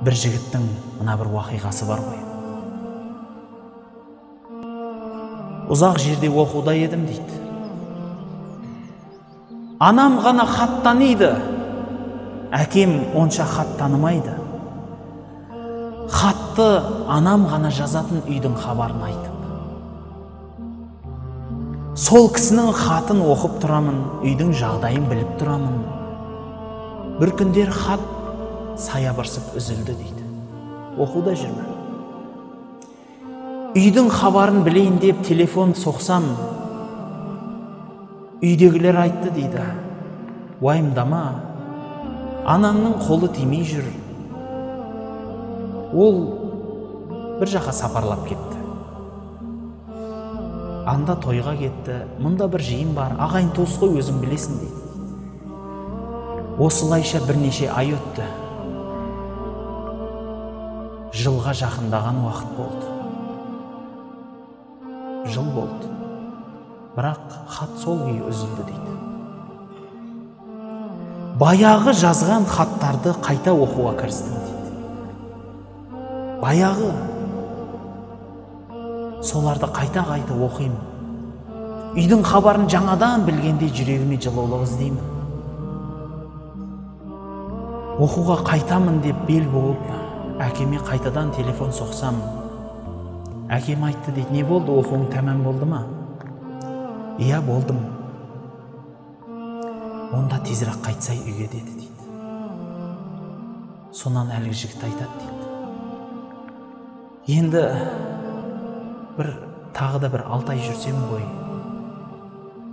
Бір жігіттің мына бір уақиғасы бар ғой. Ұзақ жерде оқуда едім дейді. Анам ғана хат таниды, әкем онша хат танымайды. Хатты анам ғана жазатын, үйдің хабарын айтып. Сол кісінің хатын оқып тұрамын, үйдің жағдайын біліп тұрамын. Бір күндер хат саябырсып үзілді дейді. Оқуда жүрмін. Үйдің хабарын білейін деп телефон соқсам, үйдегілер айтты дейді. Уайымдама, анаңның қолы тимей жүр. Ол бір жаққа сапарлап кетті. Анда тойға кетті, мұнда бір жиын бар, ағайын туыс қой, өзің білесің дейді. Осылайша бірнеше ай өтті. Жылға жақындаған уақыт болды. Жыл болды. Бірақ хат сол күйі үзілді дейді. Баяғы жазған хаттарды қайта оқуға кірістім дейді. Баяғы соларды қайта-қайта оқимын. Үйдің хабарын жаңадан білгенде жүрегіме жылулық іздеймін. Оқуға қайтамын деп бел буып, әкеме қайтадан телефон соқсам, әкем айтты дейді, не болды, оқуың тәмам болды ма? Иә, болдым. Онда тезірек қайтсай үйге деді дейді. Сонан әлгі жігіт айтады дейді. Енді бір тағы да бір 6 ай жүрсем ғой.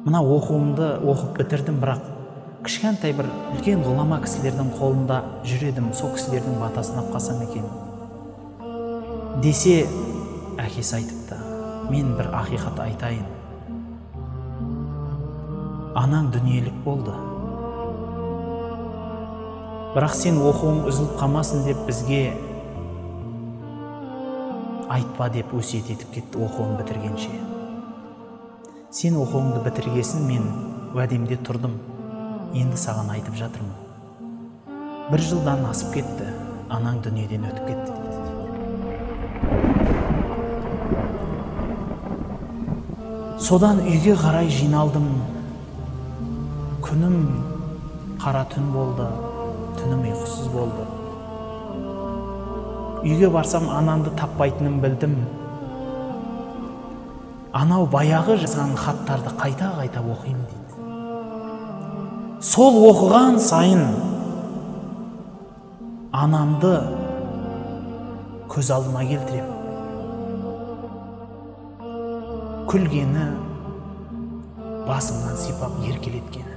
Мына оқуымды оқып бітірдім, бірақ кішкентай бір үлкен ғұлама кісілердің қолында жүр едім, сол кісілердің батасын алып қалсам екен десе, әкесі айтыпты, мен бір ақиқат айтайын. Анаң дүниелік болды. Бірақ сен оқуың үзіліп қалмасын деп бізге айтпа деп өсиет етіп кетті оқуын бітіргенше. Сен оқуыңды бітіргесін мен уәдемде тұрдым. Енді саған айтып жатырмын. Бір жылдан асып кетті, анаң дүниеден өтіп кетті дейді. Содан үйге қарай жиналдым. Күнім қара түн болды, түнім ұйқысыз болды. Үйге барсам анамды таппайтыным білдім. Анау баяғы жазған хаттарды қайта-қайта оқимын дейді. Сол оқыған сайын анамды көз алдыма келтіремін. Күлгені, басымнан сипап еркелеткені.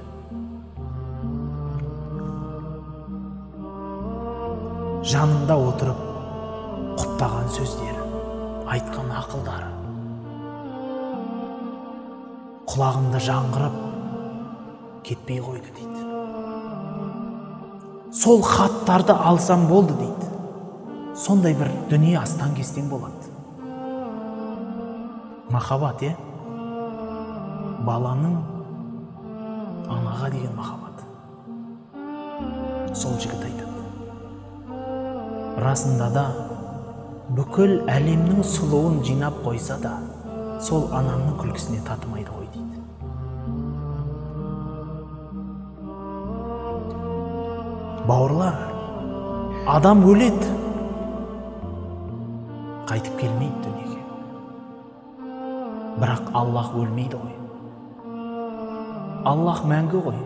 Жанымда отырып құптаған сөздері, айтқан ақылдары құлағымда жаңғырып кетпей қойды дейді. Сол хаттарды алсам болды дейді. Сондай бір дүние астан-кестең болады. Махаббат, е? Баланың анаға деген махаббаты. Сол жігіт айтады. Расында да бүкіл әлемнің сұлуын жинап қойса да, сол анамның күлкісіне татымайды ғой дейді. Бауырлар, адам өледі, қайтып келмейді дүниеге. Бірақ Аллах өлмейді ғой. Аллах мәңгі ғой.